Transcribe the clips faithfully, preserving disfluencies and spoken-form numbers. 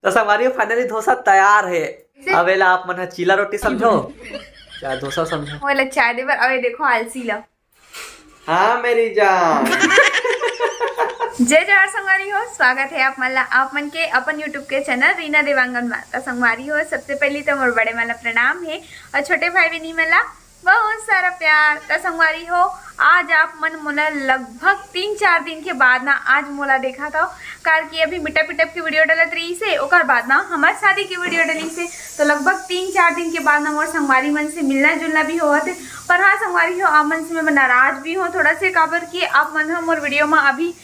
तो संगवारी हो, finally डोसा तैयार हे। अब एला आप मन ह चीला रोटी समझो, चाहे डोसा समझो। ओला चाय दे बर, अबे देखो आलसी ला। हाँ मेरी जान। जय जोहार संगवारी हो, स्वागत हे आप मन ला, आप मन के अपन YouTube के channel रीना देवांगन मा। त संगवारी हो, सबसे पहली तो मोर बड़े मन ला प्रणाम हे और छोटे भाई बहिनी मन ला बहुत सारा प्यार। त संगवारी हो, आज आप मन मोला लगभग तीन चार दिन के बाद ना आज मोला देखा था, काबर कि अभी meetup वीटअप के video डालत रहीस हे, ओकर बाद ना हमर शादी के video डालीस हे। तो लगभग तीन चार दिन के बाद ना मोर संगवारी मन से मिलना जुलना भी होवत हे। पर हाँ संगवारी हो, आप मन से मैं नाराज भी हूँ थोड़ा से, काबर कि आप मन ह मोर video मा अभी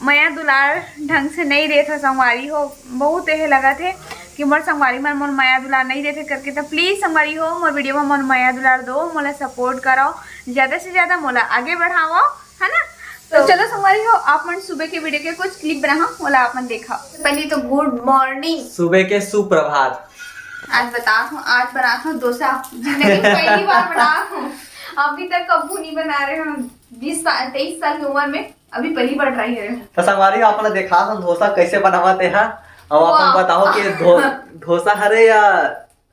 मया दुलार ढंग से नहीं देत हो संगवारी हो। बहुत एहे लगत हे कि मोर संगवारी मन मोर मया दुलार नहीं देथे करके। तो please संगवारी हो, मोर video मा मोर मया दुलार दो, मोला support करो, ज्यादा से ज्यादा मोला आगे बढ़ाओ, है ना? तो चलो संगवारी हो, आप मन सुबह के video के कुछ clip बनाओ, मोला आप मन देखा। पहले तो good morning। सुबह के सुप्रभात। आज बता हूँ, आज बना हूँ डोसा, जिंदगी में पहली बार बना हूँ। अभी तक कभी नहीं बना रहे हम, बीस साल, तेईस साल की उम्र में अभी पहली बार try करे हूँ। तो संगवारी हो, आप मन ला देखा हम डोसा कैसे बनावत हे, हाँ? और आप मन वाह। बताओ कि डो-, डोसा हरे या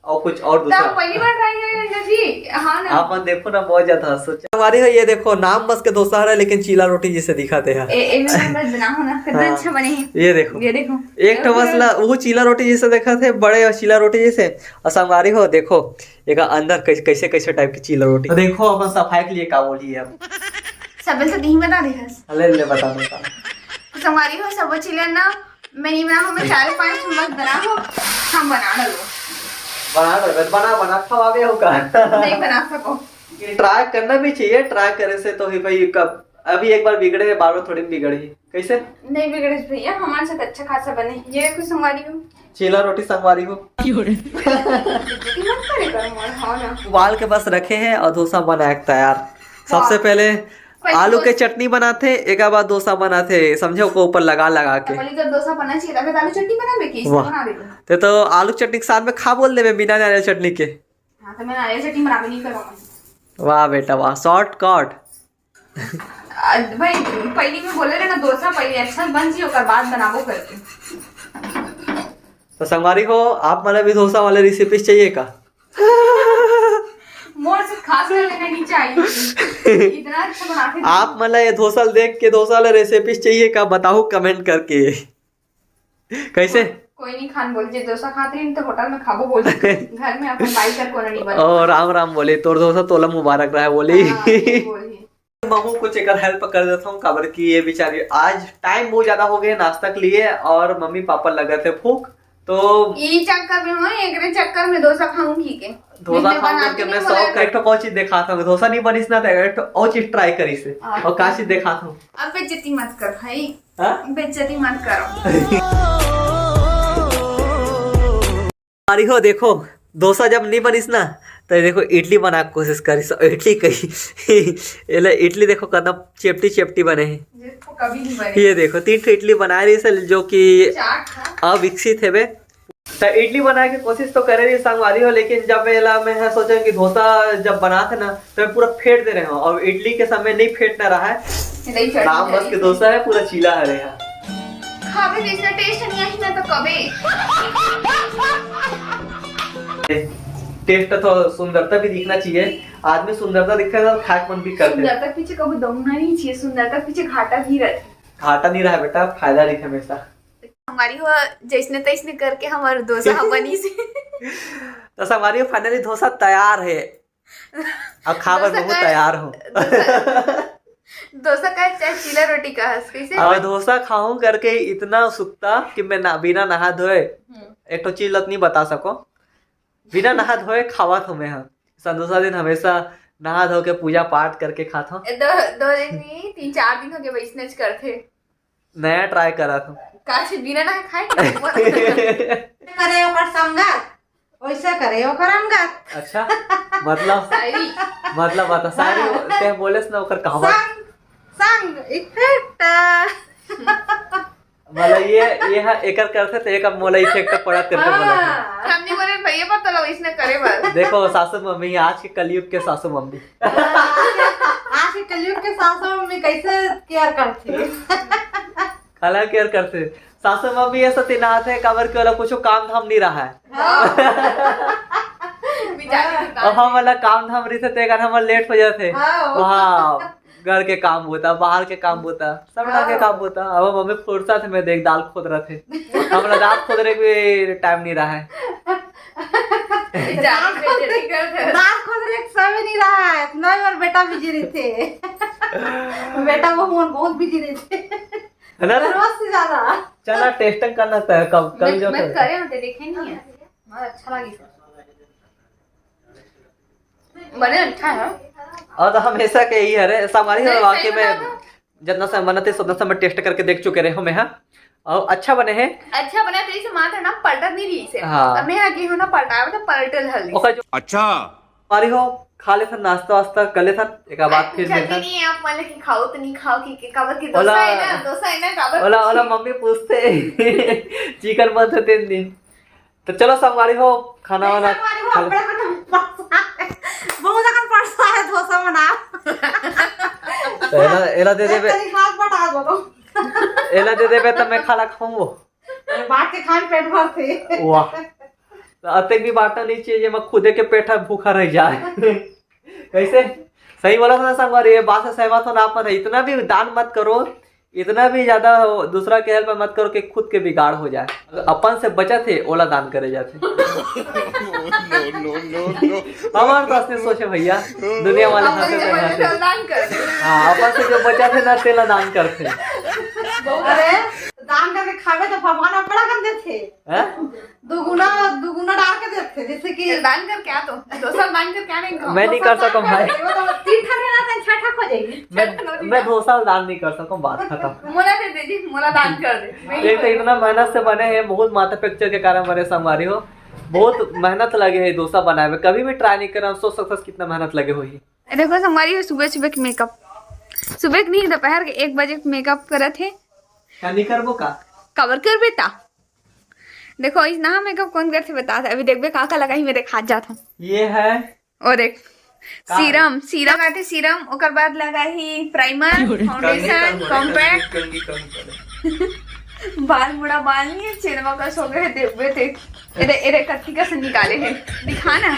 और कुछ और तो दूसरा। पहली बार try करे रंजन जी, हाँ ना? आप मन देखो ना, बहुत ज्यादा हंसो। संगवारी हो, ये देखो, नाम बस के डोसा हरे, लेकिन चीला रोटी जैसे दिखत हे। ए, ए, मैं बस बना हूँ ना, कितना हाँ। अच्छा बने हे। ये देखो। ये देखो। एक ठो मसला, वो चीला रोटी जैसे दिखत हे, बड़े और चीला रोटी जैसे। और संगवारी हो, देखो, एक अंदर कैसे, कैसे, कैसे type की चीला रोटी। तो देखो, अपन सफाई के लिए का बोली है अब। सब से नहीं बता दे हस। ले, ले, बता, बता। तो संगवारी हो, सब चीला ना, मैं नहीं बना हूँ, मैं चार पाँच ठो मत बना हूँ, हम बना डालो। बना डालो, बना, बना, खवावे हो का? नहीं बना सको। ये try करना भी चाहिए, try करे से तो ही भाई कब, अभी एक बार बिगड़े, बार बार थोड़ी बिगड़े ही। कैसे? नहीं बिगड़े भैया, हमारे साथ अच्छा खासा बने। ये देखो संगवारी हो। चीला रोटी संगवारी हो। बेइज्जती मत करे कर मोर, हाँ ना। उबाल के बस रखे हैं और डोसा बनाए के तैयार। सबसे हाँ। पहले पहले आलू के डोसा चटनी बनाथे, एकर बाद डोसा बनाथे, समझे, ओकर ऊपर लगा लगा के। पहले जब डोसा बना चाहिए, तबे तो आलू चटनी बनाबे कि इसको वाह। बना देबे। ते तो आलू चटनी के साथ में खा बोल देबे बिना नारियल चटनी के। हाँ, तो मैं नारियल चटनी बनाबे नहीं करवा। वाह बेटा वाह, shortcut। आ, भाई, पहली में बोले रहे ना, डोसा पहले अच्छा बन जी, ओकर बाद बनाबो करके। तो संगवारी हो, आप मन ला भी डोसा वाले recipes चाहिए का? मोर से खास कर लेना नहीं चाहिए। इतना अच्छा बनाते हैं। आप मन ला ये डोसा देख के डोसा वाला recipes चाहिए का, बताओ comment करके। कैसे? कोई नहीं खान बोल, जे डोसा खात रही तो होटल में खाबो बोल। घर में अपन बाई कर कोनो नहीं बना। ओ राम राम बोले, तोर डोसा तोला मुबारक रहे बोली। हाँ, ये बोली। महू कुछ एकर help कर देता हूँ, काबर कि ये बेचारी आज time बहुत ज्यादा हो गए नाश्ता के लिए और मम्मी पापा लगत हे भूख, तो ई चक्कर में मैं एकरे चक्कर में डोसा खाऊंगी के। डोसा बिना खाऊं बनाती करके नहीं मैं बोला शौक है। एक ठो और चीज दिखाता हूँ, डोसा नहीं बनिस ना तो एक ठो और चीज try करिस हे। हाँ। और का चीज दिखाता हूँ। अब बेइज्जती मत कर भाई। हाँ? बेइज्जती मत करो। अरे हो देखो, डोसा जब नहीं बनिस ना, तो ये देखो इडली बना के कोशिश करिस, इडली कही। एला इडली देखो कितना चेपटी चेपटी बने हे। ये देखो कभी नहीं बने। ये देखो तीन ठो इडली बनाए रहिस हे, जो कि चार ठो। अविकसित हेबे। तो इडली बनाए के कोशिश तो करे रहिस संगवारी हो, लेकिन जब एला मैं ह सोचे कि डोसा जब बनाथे ना, तो मैं पूरा फेंट दे रहे हूँ, और इडली के समय नहीं फेंटना रहा है। नहीं फेंटना नाम बस के चाहिए। डोसा है, पूरा चीला हरे है। खाबे तो इसका taste नहीं आई ना तो कबे। Taste तो सुंदरता भी दिखना चाहिए, आदमी सुंदरता दिखे तो खाए के मन भी करथे। सुंदरता के पीछे कभी दौड़ना नहीं चाहिए, सुंदरता के पीछे घाटा भी रहता है। घाटा नहीं रहा बेटा, फायदा दिखे हमेशा। हमारी हो जैसने तैसने करके हमार डोसा बनी से। तो हमारी finally डोसा तैयार है। अब खा बर डोसा बहुत का, तैयार हूँ। डोसा, डोसा का चाहे चीला रोटी का हस, कैसे? अब डोसा खाऊं करके इतना सुक्ता कि मैं ना, बिना नहा धोए हम्म। एक ठो चीज लत नहीं बता सको। बिना नहा धोए खावत हूँ मैं, हाँ। संतोषा दिन हमेशा नहा धो के पूजा पाठ करके खात हूँ। ए, दो, दो दिन नहीं, तीन चार दिन हो गए, वैसने ज करथे। नया try करत हूँ। काची बिना नहा खाए के ऊपर? करे ओकर संगत, वैसे करे ओकर अंगत। अच्छा, मतलब? शायरी। मतलब बता, शायरी हाँ। ते बोलेस ना ओकर कहावत। संग, संग, इफेक्ट। मतलब ये, ये ह-, एकर करथे तो एक अब मोला इफेक्ट पड़त करके बोला था। हाँ। हम नहीं बोले भैया पर तो लोग इसने करे बस। देखो सासू मम्मी, आज के कलयुग के सासू मम्मी। आज के कलयुग के सासू मम्मी कैसे केयर करथे? काला केयर करथे? सासू मम्मी ऐसा तिनात है, काबर के ओला कुछ काम धाम नहीं रहा है। हाँ। बेचारी के अब काम हम वाला काम धाम रहिथे, ते कारण हमर लेट हो जाथे। हाँ, वो। हाँ, घर के काम होता, बाहर के काम होता, सब ढंग के हाँ। काम होता। अब मम्मी फुर्सत में देख दाल खोद रहे थे, हमला दाल खोद रहे भी टाइम नहीं रहा है। बेचारी बेचारी कर दे। दाल खोद रहे समय नहीं रहा है, इतना ही और बेटा बिजी रहिथे। बेटा वो मन बहुत बिजी रहिथे। है ना रे? जरूरत से ज्यादा। चला टेस्टिंग करना था कब, कल मैं, जो मैं था। करे होते देखे नहीं है। बहुत अच्छा लगी। बने अच्छा है। और तो हमेशा के ही है रे, संगवारी हो नहीं, वाकई सही में बता दो। जितना समय बनत है, उतना समय टेस्ट करके देख चुके रहे हो मैं, हाँ। और अच्छा बने हैं। अच्छा बने तो इसे मात्र ना पलटत नहीं रही इसे। हाँ। अब मैं आगे हूँ ना पलटावे तो पलटे हल्दी। ओकर जो अच्छा। संगवारी हो, खा लेथन नाश्ता वास्ता, कर लेथन, एक बात फिर जल्दी मिलथन। नहीं है, आप मतलब कि खाओ तो नहीं खाओ कि, कि काबर की ओला, डोसा है ना, डोसा है ना, काबर ओला, की? ओला मम्मी पूछते, चिकन बनथे तीन दिन। तो चलो संगवारी हो, खाना वाना संगवारी हो, खा ले। बड़ा कन परसा है। बहुत अकन परसा है, डोसा बना। तो एला, एला दे देबे। तेरी हाथ बटा दो तुम। एला दे देबे तो मैं खाना खाऊंगो। बांट के खान पेट भर थे। वाह। तो अतेक भी बांटना नहीं चाहिए, जे मैं खुदे के पेट भूखा रह जाए। कैसे? सही बोला था ना संगवारी, ये बात से सहमत हो ना आप मन? इतना भी दान मत करो, इतना भी ज्यादा दूसरा के हेल्प मत करो कि खुद के बिगाड़ हो जाए। अगर अपन से बचत है, ओला दान करे जाते। No, no, no, no। हमारे पास नहीं सोचे भैया, दुनिया वाले अपन हंसे से तो बचत हंसे। है, दान कर दे। हाँ, अपन से जो बचत है ना, तेला दान करते। अरे, दान करके खावे तो भगवान अपना कर देते। हैं? दुगुना, दुगुना डाल के देते, जैसे कि दान कर क्या तो? डोसा दान कर क्या नहीं खाओ? मैं नहीं कर सकूं भाई। वो तो तीन ठन रहना था, छह ठन हो जाएगी। मैं, छह ठन हो जाएगी। मैं डोसा दान नहीं कर सकूं, बात खत्म। मोला दे दे जी, मोला दान कर दे। मैं एक तो इतना मेहनत से बने हैं, बहुत माथा पिक्चर के कारण बने संगवारी हो, बहुत मेहनत लगे है डोसा बनाए में। कभी भी ट्राई नहीं करा, सोच सकता कितना मेहनत लगे हुई। देखो संगवारी हो, सुबह सुबह के मेकअप, सुबह के नहीं, दोपहर के एक बजे के मेकअप करत है। क्या नहीं करबो का? कवर कर बेटा। देखो, इतना मेकअप कौन करथे बता, अभी देखबे का का लगाही, मैं देखा जात हूँ। ये है। और देख, का सीरम, सीरम लगाथे, सीरम, ओकर बाद लगाही प्राइमर, फाउंडेशन, कंघी, कंघी, कॉम्पैक्ट। कंघी, कंघी, कंघी। बाल मुड़ा बाल नहीं है, चेनवा का सो गए, देखबे ते। एरे, एरे, कत्ती का से निकाले है, दिखा ना।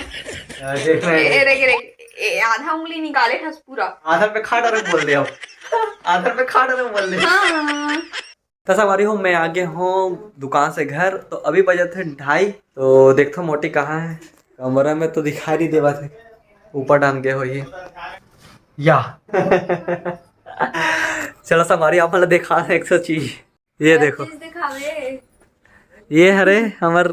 अरे, ए, एरे, एरे, ए, आधा उंगली निकाले है पूरा। आधा पे खा डाले बोल दे अब। आधा पे खा डाले बोल दे। हाँ। तो संगवारी हो, मैं आ गया हूँ दुकान से घर। तो अभी बजत है ढाई। तो देखथो मोटी कहाँ है, कमरा में तो दिखाई नहीं देवत है, ऊपर डाल गए हो ये या। चलो संगवारी, आप मतलब देखा एक सौ चीज, ये देखो, चीज दिखावे। ये हरे हमर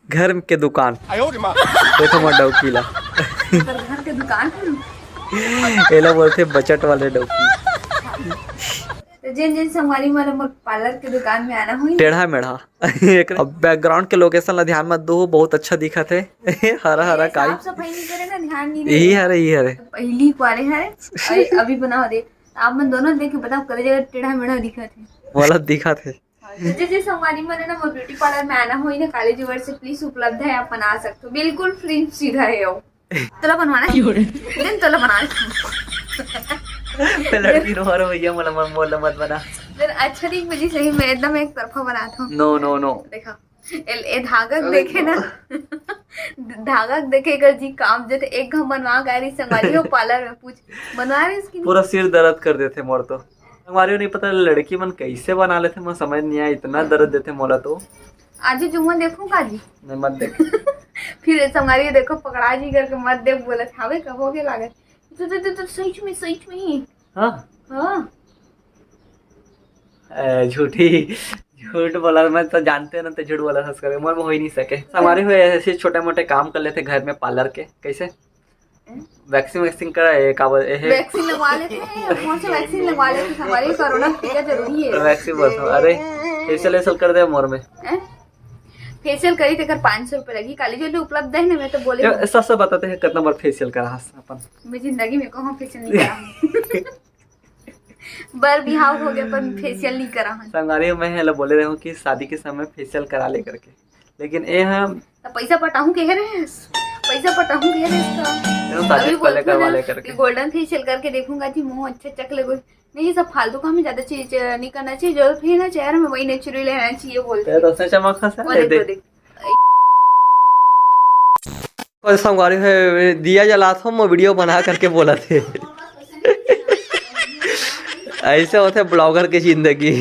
घर के दुकान। आयो रे माँ। देखो मोर डौकी ला। तोर घर के दुकान है? एला बोलथे बचट वाले डौकी। तो जिन जिन संगवारी मन मोर पार्लर के दुकान में आना हुई। टेढ़ा मेढ़ा। एक अब बैकग्राउंड के लोकेशन ला ध्यान मत दो, बहुत अच्छा दिखत है। हरा हरा ये काई। साफ सफाई नहीं करे ना, ध्यान नहीं यही दे। हरे, यही हरे। तो पहली कुआरे हरे, अरे अभी बनाओ दे। आप मन दोनों देख के बताओ, करे जगह टेढ़ा मेढ़ा दिखत है। वाला दिखत है। हाँ, तो जे जे संगवारी मन है ना, मोर ब्यूटी पार्लर में आना होई ना, काली ज्वेलर्स से प्लीज उपलब्ध है, आप बना सकते हो, बिल्कुल फ्री सीधा है वो। तोला बनवाना है? क्यों रे? दिन तोला बना। ते लड़की रो रो भैया, मोला मत, मोला मत बना। दिन अच्छा नहीं बजी सही में, एकदम एक तरफा बनात हूँ। No, no, no। देखा, ए, ए धागा अरे देखे ना। धागा देखे कर जी काम जैसे एक घम बनवा गए रही संगवारी हो पार्लर में, पूछ बनवा रहे इसकी। पूरा सिर दर्द कर देते मोर तो। संगवारी हो, नहीं पता लड़की मन कैसे बना लेथे, मैं समझ नहीं आया, इतना दर्द देथे मोला तो। आज जुम्मा देखूं का जी? नहीं, मत देख। फिर संगवारी देखो, पकड़ा जी करके मत देख बोलत हावे, कब हो गया लागत। तो, तो, तो, तो सच में, सच में ही। हाँ। हाँ। ए, झूठी, झूठ बोला, मैं तो जानते ना, तो झूठ बोला सच करके, मोर में हो ही नहीं सके। संगवारी हो, ऐसे छोटे मोटे काम कर लेथे घर में पार्लर के। कैसे? वैक्सीन, वैक्सीन करा है, का बोल, ए, है। वैक्सीन लगवा लेते हैं, कौन सा वैक्सीन लगवा लेते हैं, हमारे कोरोना टीका जरूरी है। वैक्सीन बस, अरे, फेशियल, वेशियल कर दे मोर में। हैं? फेशियल करी तेकर पाँच सौ रुपए लगी, काली जो उपलब्ध है ना, मैं तो बोले ये हूँ। सच सच बताते हैं, कितना बार फेशियल करा हस अपन? मैं जिंदगी में कहूँ फेशियल नहीं करा। बर बिहाव हो गया, पर फेशियल नहीं करा हूँ। संगवारी, मैं हेला बोले रहे हूँ कि शादी के समय फेशियल करा ले करके, लेकिन ए हम तो पैसा पटाहूँ कहे रहे हैं। पैसा पटाऊंगी यार इसका। तो शादी अभी पहले बोलती हूँ करवा ना ले कि करके। गोल्डन फेशियल करके देखूंगा जी, मुंह अच्छा चक लगे। नहीं, ये सब फालतू काम में ज्यादा चीज अ, नहीं करना चाहिए। जो भी है ना, चेहरे में वही नेचुरल रहना चाहिए बोलते तेरा हैं। तो सही चमक है, वो ये देखो, देख। देख। और संगवारी है, दिया जलात हो, मैं वीडियो बना करके बोलत हे। ऐसे होथे ब्लॉगर के जिंदगी।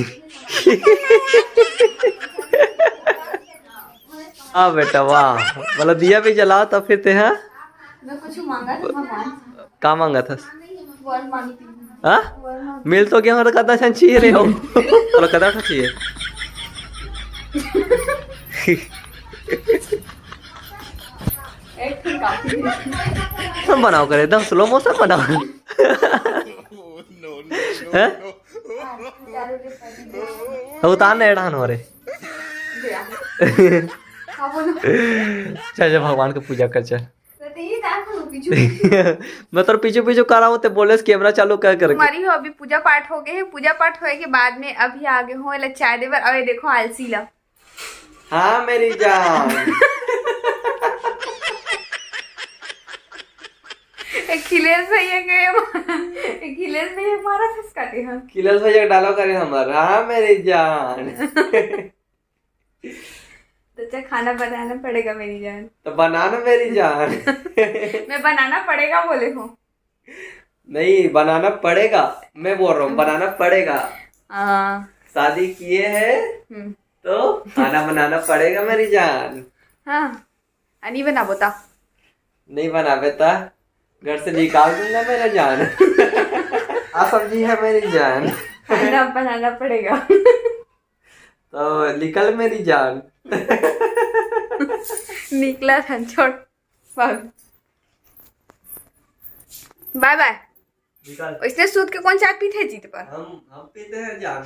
हाँ बेटा, वाह। बोला, दिया भी जलाओ तो फिर ते, हाँ? मैं कुछ मांगा था भगवान से। का मांगा था? वर मांगी थी। हाँ? मिल तो गया, और कतना छन चाहिए रे हो? बोला, कतना चाहिए? एक ठो काफी थी। सब बनाओ करे, एकदम स्लो मोशन बनाओ। हैं? तो उतार नहीं रहन हो रे। हाँ, बोलो। चल, चल, भगवान के पूजा कर, चल। तो ये दांत को पीछू मैं तोर पीछू पीछू कर रहा हूँ, ते बोले कैमरा चालू कर करके। हमारी हो अभी पूजा पाठ हो गए है। पूजा पाठ होए के बाद में अभी आ गए हो एला चाय देबर। और ये देखो आलसी ला। हाँ मेरी जान। अखिलेश भैया के, अखिलेश भैया मारा खस काटे हम। अखिलेश भैया डालो करे हमार, हाँ मेरी जान। तो अच्छा, खाना बनाना पड़ेगा मेरी जान। तो बनाना मेरी जान। मैं बनाना पड़ेगा बोले हूँ। नहीं, बनाना पड़ेगा, मैं बोल रहा हूँ बनाना पड़ेगा। हाँ। शादी किए है हम्म। तो खाना बनाना पड़ेगा मेरी जान। हाँ। आ, नहीं बना बोता। नहीं बनाबे ता घर से निकाल दूंगा मेरा जान। आ सब्जी है मेरी जान। खाना बनाना पड़ेगा। तो निकल मेरी जान। निकला था, छोड़। बाय बाय। निकल। इसने सूत के कौन चाय पीते जीत पर? हम हम पीते हैं जान।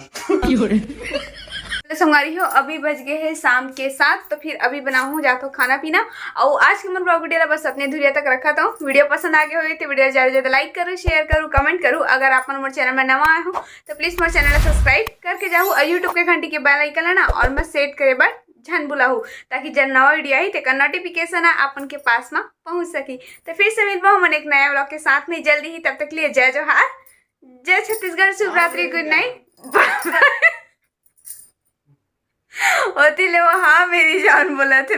तो संगवारी हो, अभी बज गए हैं शाम के सात, तो फिर अभी बनाऊँ जात हो खाना पीना। और आज के मन ब्लॉग वीडियो ला बस अपने धुरिया तक रखा था। वीडियो पसंद आ गए हो तो वीडियो ज्यादा ज्यादा लाइक करो, शेयर करो, कमेंट करो। अगर आप मन मोर चैनल में नवा आए हो तो प्लीज मोर चैनल ला सब्सक्राइब करके जाओ और यूट्यूब के घंटी के बेल आइकन है ना और मैं सेट करे बर झन भुलाहू, ताकि जब नवा वीडियो आई तेकर नोटिफिकेशन आ अपन के पास में पहुंच सकी। तो फिर से मिलबो हमन एक नया ब्लॉग के साथ में जल्दी ही। तब तक लिए जय जोहार, जय छत्तीसगढ़, शुभ रात्रि, गुड नाइट। होती ले वो हाँ मेरी जान बोला थे।